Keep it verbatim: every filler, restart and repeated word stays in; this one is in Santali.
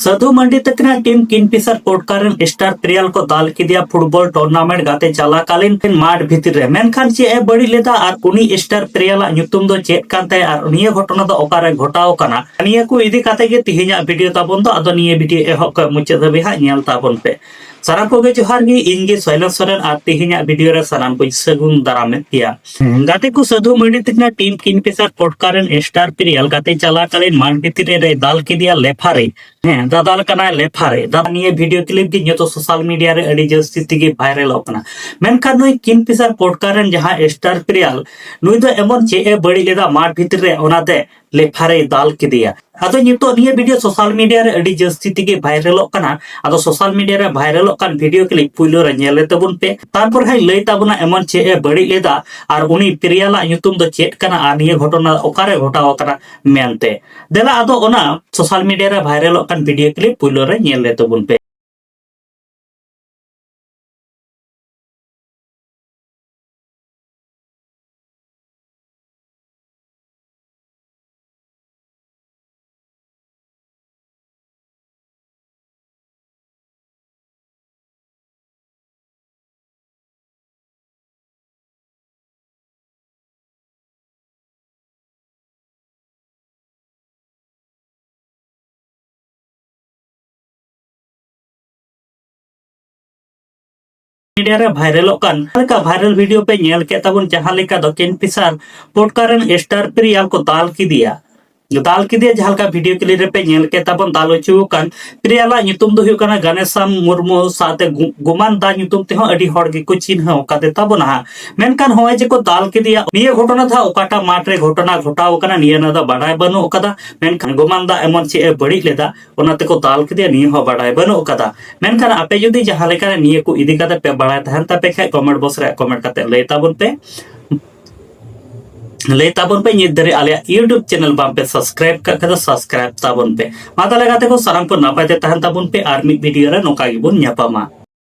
ᱥᱟᱹᱫᱷᱩ ᱢᱟᱱᱰᱤ ᱛᱟᱹᱠᱤᱱᱟᱜ ᱴᱤᱢ ᱠᱤᱝᱯᱷᱤᱥᱟᱨ ᱯᱚᱴᱠᱟ ᱨᱮᱱ ᱥᱴᱟᱨ ᱯᱞᱮᱭᱟᱨ ᱠᱚ ᱫᱟᱞ ᱠᱮᱫᱮᱭᱟ ᱯᱷᱩᱴᱵᱚᱞ ᱴᱩᱨᱱᱟᱢᱮᱱᱴ ᱜᱟᱛᱮ ᱪᱟᱞᱟᱠᱟᱞᱤᱱ ᱢᱟᱴᱷ ᱵᱷᱤᱛᱤᱨ ᱨᱮ᱾ ᱢᱮᱱᱠᱷᱟᱱ ᱪᱮᱫ ᱮ ᱵᱟᱹᱲᱤᱡ ᱞᱮᱫᱟ ᱟᱨ ᱩᱱᱤ ᱥᱴᱟᱨ ᱯᱞᱮᱭᱟᱨ ᱟᱜ ᱧᱩᱛᱩᱢ ᱫᱚ ᱪᱮᱫ ᱠᱟᱱ ᱛᱟᱭᱟ ᱟᱨ ᱱᱤᱭᱟᱹ ᱜᱷᱚᱴᱚᱱᱟ ᱫᱚ ᱚᱠᱟᱨᱮ ᱜᱷᱚᱴᱟᱣ ᱟᱠᱟᱱᱟ, ᱱᱤᱭᱟᱹ ᱠᱚ ᱤᱫᱤ ᱠᱟᱛᱮ ᱜᱮ ᱛᱤᱦᱤᱧᱟᱜ ᱵᱷᱤᱰᱤᱭᱳ ᱛᱟᱵᱚᱱ ᱫᱚ᱾ ᱟᱫᱚ ᱱᱤᱭᱟᱹ ᱵᱷᱤᱰᱤᱭᱳ ᱮᱦᱚᱵ ᱠᱷᱚᱱ ᱢᱩᱪᱟᱹᱫ ᱫᱷᱟᱹᱵᱤᱡ ᱦᱟᱸᱜ ᱧᱮᱞ ᱛᱟᱵᱚᱱ ᱯᱮ᱾ ᱥᱟᱱᱟᱢ ᱠᱚᱜᱮ ᱡᱚᱦᱟᱨ ᱜᱮ, ᱤᱧ ᱜᱮ ᱥᱚᱭᱞᱮᱱ ᱥᱚᱨᱮᱱ ᱟᱨ ᱛᱤᱦᱤᱧᱟᱜ ᱵᱷᱤᱰᱤᱭᱳ ᱨᱮ ᱥᱟᱱᱟᱢ ᱠᱚᱧ ᱥᱟᱹᱜᱩᱱ ᱫᱟᱨᱟᱢᱮᱫ ᱯᱮᱭᱟ᱾ ᱦᱮᱸ, ᱜᱟᱛᱮ ᱠᱚ, ᱥᱟᱹᱫᱷᱩ ᱢᱟᱹᱱᱰᱤ ᱛᱟᱹᱠᱤᱱᱟᱜ ᱴᱤᱢ ᱠᱤᱝᱯᱷᱤᱥᱟᱨ ᱯᱚᱴᱠᱟ ᱨᱮᱱ ᱥᱴᱟᱨ ᱯᱞᱮᱭᱟᱨ ᱜᱟᱛᱮ ᱪᱟᱞᱟᱠᱟᱞᱤᱱ ᱢᱟᱴᱷ ᱵᱷᱤᱛᱤᱨ ᱨᱮ ᱫᱟᱞ ᱠᱮᱫᱮᱭᱟ ᱞᱮᱯᱷᱟᱨᱤ᱾ ᱦᱮᱸ, ᱫᱟᱫᱟᱞ ᱠᱟᱱᱟᱭ ᱞᱮᱯᱷᱟᱨᱤ᱾ ᱫᱟᱫᱟ, ᱱᱤᱭᱟᱹ ᱵᱷᱤᱰᱤᱭᱳ ᱠᱞᱤᱯ ᱜᱮ ᱱᱤᱛᱚᱜ ᱥᱳᱥᱟᱞ ᱢᱤᱰᱤᱭᱟ ᱨᱮ ᱟᱹᱰᱤ ᱡᱟᱹᱥᱛᱤ ᱛᱮᱜᱮ ᱵᱷᱟᱭᱨᱟᱞᱚᱜ ᱠᱟᱱᱟ᱾ ᱢᱮᱱᱠᱷᱟᱱ ᱱᱩᱭ ᱠᱤᱝᱯᱷᱤᱥᱟᱨ ᱯᱚᱴᱠᱟ ᱨᱮᱱ ᱡᱟᱦᱟᱸᱭ ᱥᱴᱟᱨ ᱯᱞᱮᱭᱟᱨ, ᱱᱩᱭ ᱫᱚ ᱮᱢᱚᱱ ᱪᱮᱫ ᱮ ᱵᱟᱹᱲᱤᱡ ᱞᱮᱫᱟ ᱢᱟᱴᱷ ᱵᱷᱤᱛᱤᱨ ᱨᱮ, ᱚᱱᱟᱛᱮ ᱞᱮᱯᱷᱟᱨᱤ ᱫᱟᱞ ᱠᱮᱫᱮᱭᱟ᱾ ᱟᱫᱚ ᱱᱤᱛᱚᱜ ᱱᱤᱭᱟᱹ ᱵᱷᱤᱰᱤᱭᱳ ᱥᱳᱥᱟᱞ ᱢᱤᱰᱤᱭᱟ ᱨᱮ ᱟᱹᱰᱤ ᱡᱟᱹᱥᱛᱤ ᱛᱮᱜᱮ ᱵᱷᱟᱭᱨᱟᱞᱚᱜ ᱠᱟᱱᱟ᱾ ᱟᱫᱚ ᱥᱳᱥᱟᱞ ᱢᱤᱰᱤᱭᱟ ᱨᱮ ᱵᱷᱟᱭᱨᱟᱞᱚᱜ ᱠᱟᱱ ᱵᱷᱤᱰᱤᱭᱳ ᱠᱞᱤᱯ ᱯᱩᱭᱞᱩ ᱨᱮ ᱧᱮᱞ ᱞᱮ ᱛᱟᱵᱚᱱ ᱯᱮ, ᱛᱟᱨᱯᱚᱨ ᱦᱟᱸᱜ ᱞᱟᱹᱭ ᱛᱟᱵᱚᱱᱟ ᱮᱢᱚᱱ ᱪᱮᱫ ᱮ ᱵᱟᱹᱲᱤᱡ ᱞᱮᱫᱟ ᱟᱨ ᱩᱱᱤ ᱯᱞᱮᱭᱟᱨ ᱟᱜ ᱧᱩᱛᱩᱢ ᱫᱚ ᱪᱮᱫ ᱠᱟᱱᱟ ᱟᱨ ᱱᱤᱭᱟᱹ ᱜᱷᱚᱴᱚᱱᱟ ᱚᱠᱟᱨᱮ ᱜᱷᱚᱴᱟᱣ ᱟᱠᱟᱱᱟ ᱢᱮᱱᱛᱮ᱾ ᱫᱮᱞᱟ ᱟᱫᱚ ᱚᱱᱟ ᱥᱳᱥᱟᱞ ᱢᱤᱰᱤᱭᱟ ᱨᱮ ᱵᱷᱟᱭᱨᱟᱞᱚᱜ ᱠᱟᱱ ᱵᱷᱤᱰᱤᱭᱳ ᱠᱞᱤᱯ ᱯᱩᱭᱞᱩ ᱨᱮ ᱧᱮᱞ ᱞᱮ ᱛᱟᱵᱚᱱ ᱯᱮ᱾ ᱢᱤᱰᱤᱭᱟ ᱨᱮ ᱵᱷᱟᱭᱨᱟᱞᱚᱜ ᱠᱟᱱ ᱡᱟᱦᱟᱸ ᱞᱮᱠᱟ ᱵᱷᱟᱭᱨᱟᱞ ᱵᱷᱤᱰᱤᱭᱳ ᱯᱮ ᱧᱮᱞ ᱠᱮᱫ ᱛᱟᱵᱚᱱ, ᱡᱟᱦᱟᱸ ᱞᱮᱠᱟ ᱫᱚ ᱠᱤᱝᱯᱷᱤᱥᱟᱨ ᱯᱚᱴᱠᱟ ᱨᱮᱱ ᱥᱴᱟᱨ ᱯᱞᱮᱭᱟᱨ ᱠᱚ ᱫᱟᱞ ᱠᱮᱫᱮᱭᱟ᱾ ᱫᱟᱞ ᱠᱮᱫᱮᱭᱟ, ᱡᱟᱦᱟᱸ ᱞᱮᱠᱟ ᱵᱷᱤᱰᱤᱭᱳ ᱠᱞᱤᱯ ᱨᱮᱯᱮ ᱧᱮᱞ ᱠᱮᱫ ᱛᱟᱵᱚᱱ, ᱫᱟᱞ ᱦᱚᱪᱚ ᱟᱠᱟᱱ ᱯᱞᱮᱭᱟᱨ ᱟᱜ ᱧᱩᱛᱩᱢ ᱫᱚ ᱦᱩᱭᱩᱜ ᱠᱟᱱᱟ ᱜᱟᱱᱮᱥᱟᱢ ᱢᱩᱨᱢᱩ, ᱥᱟᱶᱛᱮ ᱜᱩ-, ᱜᱩᱢᱟᱱ ᱫᱟ ᱧᱩᱛᱩᱢ ᱛᱮᱦᱚᱸ ᱟᱹᱰᱤ ᱦᱚᱲ ᱜᱮᱠᱚ ᱪᱤᱱᱦᱟᱹᱣ ᱟᱠᱟᱫᱮ ᱛᱟᱵᱚᱱᱟ ᱦᱟᱸᱜ᱾ ᱢᱮᱱᱠᱷᱟᱱ ᱱᱚᱜᱼᱚᱭ ᱡᱮ ᱠᱚ ᱫᱟᱞ ᱠᱮᱫᱮᱭᱟ, ᱱᱤᱭᱟᱹ ᱜᱷᱚᱴᱚᱱᱟ ᱫᱚ ᱦᱟᱸᱜ ᱚᱠᱟᱴᱟᱜ ᱢᱟᱴᱷ ᱨᱮ ᱜᱷᱚᱴᱚᱱᱟ ᱜᱷᱚᱴᱟᱣ ᱟᱠᱟᱱᱟ, ᱱᱤᱭᱟᱹ ᱨᱮᱱᱟᱜ ᱫᱚ ᱵᱟᱰᱟᱭ ᱵᱟᱹᱱᱩᱜ ᱟᱠᱟᱫᱟ᱾ ᱢᱮᱱᱠᱷᱟᱱ ᱜᱩᱢᱟᱱ ᱫᱟ ᱮᱢᱚᱱ ᱪᱮᱫ ᱮ ᱵᱟᱹᱲᱤᱡ ᱞᱮᱫᱟ, ᱚᱱᱟ ᱛᱮᱠᱚ ᱫᱟᱞ ᱠᱮᱫᱮᱭᱟ, ᱱᱤᱭᱟᱹ ᱦᱚᱸ ᱵᱟᱰᱟᱭ ᱵᱟᱹᱱᱩᱜ ᱟᱠᱟᱫᱟ᱾ ᱢᱮᱱᱠᱷᱟᱱ ᱟᱯᱮ ᱡᱩᱫᱤ ᱡᱟᱦᱟᱸ ᱞᱮᱠᱟᱨᱮ ᱱᱤᱭᱟᱹ ᱠᱚ ᱤᱫᱤ ᱠᱟᱛᱮ ᱯᱮ ᱵᱟᱲᱟᱭ ᱛᱟᱦᱮᱱ ᱛᱟᱯᱮ ᱠᱷᱟᱡ, ᱠᱚᱢᱮᱱᱴ ᱵᱚᱠᱥ ᱨᱮ ᱠᱚᱢᱮᱱᱴ ᱠᱟᱛᱮ ᱞᱟᱹᱭ ᱛᱟᱵᱚᱱ ᱯᱮ᱾ ᱞᱟᱹᱭ ᱛᱟᱵᱚᱱ ᱯᱮ, ᱱᱤᱛ ᱫᱷᱟᱹᱨᱤᱡ ᱟᱞᱮᱭᱟᱜ YouTube ᱪᱮᱱᱮᱞ ᱵᱟᱝ ᱯᱮ ᱥᱟᱵᱥᱠᱨᱟᱭᱤᱵ ᱠᱟᱜ ᱠᱷᱟᱡ ᱫᱚ ᱥᱟᱵᱥᱠᱨᱟᱭᱤᱵ ᱛᱟᱵᱚᱱ ᱯᱮ᱾ ᱢᱟ ᱛᱟᱦᱞᱮ ᱜᱟᱛᱮ ᱠᱚ, ᱥᱟᱱᱟᱢ ᱠᱚ ᱱᱟᱯᱟᱭ ᱛᱮ ᱛᱟᱦᱮᱱ ᱛᱟᱵᱚᱱ ᱯᱮ, ᱟᱨ ᱢᱤᱫ ᱵᱷᱤᱰᱤᱭᱳ ᱨᱮ ᱱᱚᱝᱠᱟ ᱜᱮᱵᱚᱱ ᱧᱟᱯᱟᱢᱟ᱾